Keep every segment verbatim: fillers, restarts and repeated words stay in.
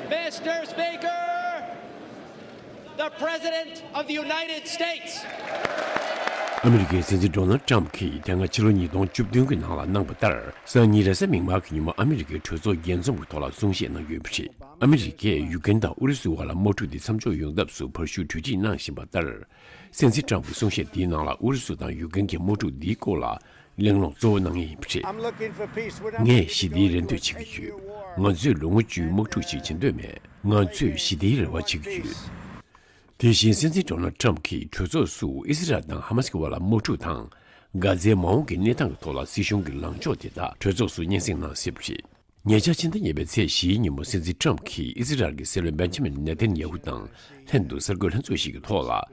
Mister Speaker, the President of the United States. ཨ་མི་རི་ཀའི་སྲིད་འཛིན་ཌོ་ནལ་ཊམ་གྱིས་དེ་སྔ་ཕྱི་ལོ་ཉིས་སྟོང་བཅུ་བདུན་གྱི་ནང་ལ་གནང་པ་ལྟར། སང་ཉིན་རེས་གཟའ་མིག་དམར་གྱི་ཉིན་མོ་ཨ་མི་རི་ཀའི་གྲོས་ཚོགས་རྒྱས་འཛོམས་ཀྱི་ཐོག་ལ་གསུང་བཤད་གནང་ཡོད་པ་རེད། ཨ་མི་རི་ཀས་ཡུཀ་རེན་དང་ཨུ་རུ་སུའི་བར་ལ་དམག་འཁྲུག་འདི་མཚམས་འཇོག་ཡོང་ཐབས་སུ་བར་ཞུ་གྲོས་འགྲིག་གནང་བཞིན་པ་ལྟར། སྲིད་འཛིན་ཊམ་གྱི་གསུང་བཤད་འདིའི་ནང་ལ་ཨུ་རུ་སུ་དང་ཡུཀ་རེན་གྱི་དམག་འཁྲུག་འདིའི་སྐོར་ལ། གླེང་སློང་གཙོ་བོ་གནང་ངེས་ཡིན་པ་རེད། ངས་ཞི་བདེའི་རེ་འདོད་བྱེད་ཀྱི་ཡོད། ང་ཚོས་ལོ་ངོ་བཅུའི་དམག་འཁྲུག་ཅིག་བྱེད་འདོད་མེད། ང་ཚོས་ཞི་བདེའི་རེ་བ་བྱེད་ཀྱི་ཡོད། དེ་བཞིན་སྲིད་འཛིན་ཌོ་ནལ་ཊམ་གྱིས་གྲོས་ཚོགས་སུ་ཨི་སི་རལ་དང་ཧ་མ་སི་ཀྱི་བར་ལ་དམག་འཁྲུག་དང་། གྷ་ཛའི་མ་འོངས་ཀྱི་གནས་སྟངས་ཀྱི་ཐོག་ལ་སྲིད་གཞུང་གི་ལངས་ཕྱོགས་དེ་དག་གྲོས་ཚོགས་སུ་སྙན་སེང་གནང་སྲིད་པ་རེད། ཉེ་ཆར་ཕྱི་ཟླ་གཉིས་པའི་ཚེས་བཞིའི་ཉིན་མོ་སྲིད་འཛིན་ཊམ་གྱིས་ཨི་སི་རལ་གྱི་སྲིད་བློན་བེན་ཇ་མིན་ནེ་ཐན་ཡ་ཧུ་དང་ལྷན་དུ་གསར་འགོད་ལྷན་ཚོགས་ཤིག་གི་ཐོག་ལ།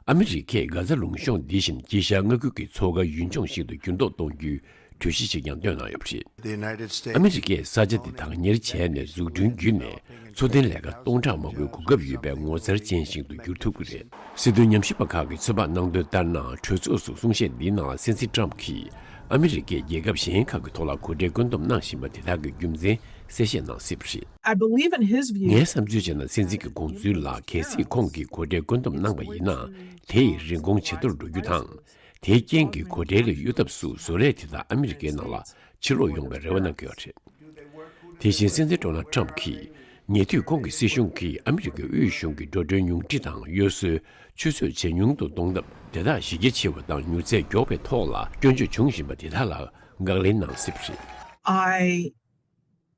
ཨ་མི་རི་ཀས་གྷ་ཛ་ལུང་གཤོང་འདི་བཞིན་དཀྱིལ་ཤར་མངའ་ཁུལ་གྱི་མཚོ་ཁ་ཡུལ་ལྗོངས་ཤིག་ཏུ་འགྱུར་ལྡོག་གཏོང་རྒྱུའི་གྲོས་གཞི་ཞིག་ཀྱང་བཏོན་གནང་ཡོད་པ་རེད། ཨ་མི་རི་ཀས་ས་ཆ་འདི་བདག་གཉེར་བྱས་ནས་འཛུགས་སྐྲུན་བརྒྱུད་ནས་འཚོ་རྟེན་ལས་ཀ་སྟོང་ཕྲག་མང་པོའི་གོ་སྐབས་ཡོད་པའི་ངོ་མཚར་ཅན་ཞིག་ཏུ་འགྱུར་ཐུབ་ཀྱི་རེད། སྲིད་དོན་ཉམས་ཞིབ་པ་ཁག་གིས་ཚོད་དཔག་གནང་དོན་ལྟར་ན། གྲོས་ཚོགས་སུ་གསུང་བཤད་འདིའི་ནང་ལ་སྲིད་འཛིན་ཊམ་གྱིས་ཨ་མི་རི་ཀས་རྒྱལ་ཁབ་གཞན་ཁག་གི་ཐོག་ལ་གོ་གྲས་བཀོད་འདོམས་གནང་བཞིན་པ་དེ་དག་གི་རྒྱུ་མཚན་གསལ་བཤད་གནང་སྲིད་པ་རེད། I believe in his view. ངའི་བསམ་ཚུལ་བྱས་ན། སྲིད་འཛིན་གྱི་དགོངས་ཚུལ་ལ། གལ་སྲིད་ཁོང་གིས་གོ་གྲས་བཀོད་འདོམས་གནང་པ་ཡིན་ན། དེ་ཡིས་རིན་གོང་ཇེ་མཐོར་འགྲོ་རྒྱུ་དང་། དེའི་རྐྱེན་གྱིས་གོ་གྲས་ལས་གཡོལ་ཐབས་སུ་བཟོ་ལས་དེ་དག་ཨ་མི་རི་ཀའི་ནང་ལ་ཕྱིར་ལོག་ཡོང་བའི་རེ་བ་གནང་གི་ཡོད་རེད། དེ་བཞིན་སྲིད་འཛིན་ཌོ་ནལ་ཊམ་གྱིས། ཉེ་དུས་ཁོང་གི་སྲིད་གཞུང་གིས་ཨ་མི་རི་ཀའི་དབུས་གཞུང་གི་འགྲོ་གྲོན་ཉུང་འཕྲི་དང་གཡོ་ཟོལ་ཆུད་ཟོས་ཇེ་ཉུང་དུ་གཏོང་ཐབས་དེ་དག་གཞི་རྒྱ་ཆེ་བ་དང་མྱུར་ཚད་མགྱོགས་པའི་ཐོག་ལ་སྐྱོན་བརྗོད་བྱུང་བཞིན་པ་དེ་དག་ལ་དགག་ལན་གནང་སྲིད་པ་རེད།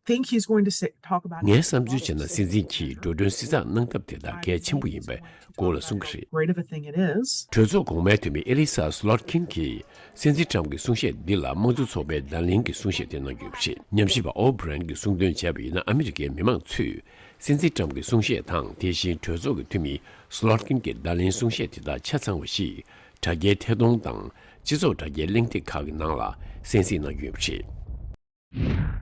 I think he's going to say, talk about it. ངའི་བསམ་ཚུལ་བྱས་ན། སྲིད་འཛིན་གྱིས་འགྲོ་གྲོན་བསྲི་ཚགས་གནང་ཐབས་དེ་དག་གལ་ཆེན་པོ་ཡིན་པའི་སྐོར་ལ་གསུང་གི་རེད། Great of a thing it is. གྲོས་ཚོགས་གོང་མའི་འཐུས་མི་ཨེ་ལི་ས་སི་ལོད་ཁིན་གྱིས་སྲིད་འཛིན་ཊམ་གྱི་གསུང་བཤད་འདི་ལ་དམངས་གཙོ་ཚོགས་པའི་བརྡ་ལན་གྱི་གསུང་བཤད་དེ་གནང་ཡོད་པ་རེད། ཉམས་ཞིབ་པ་ཨོ་བྷི་རན་གྱིས་གསུངས་དོན་བྱས་པ་ཡིན་ན། ཨ་མི་རི་ཀའི་མི་མང་ཚོས་སྲིད་འཛིན་ཊམ་གྱི་གསུང་བཤད་དང་། དེ་བཞིན་གྲོས་ཚོགས་ཀྱི་འཐུས་མི་སི་ལོད་ཁིན་གྱི་བརྡ་ལན་གསུང་བཤད་དེ་དག་ཆ་ཚང་བ་ཞིག་དྲ་རྒྱའི་ཐད་གཏོང་དང་སྤྱི་ཚོགས་དྲ་རྒྱའི་གླེང་སྟེགས་ཁག་གི་ནང་ལ་གསན་གཟིགས་གནང་ཡོད་པ་རེད།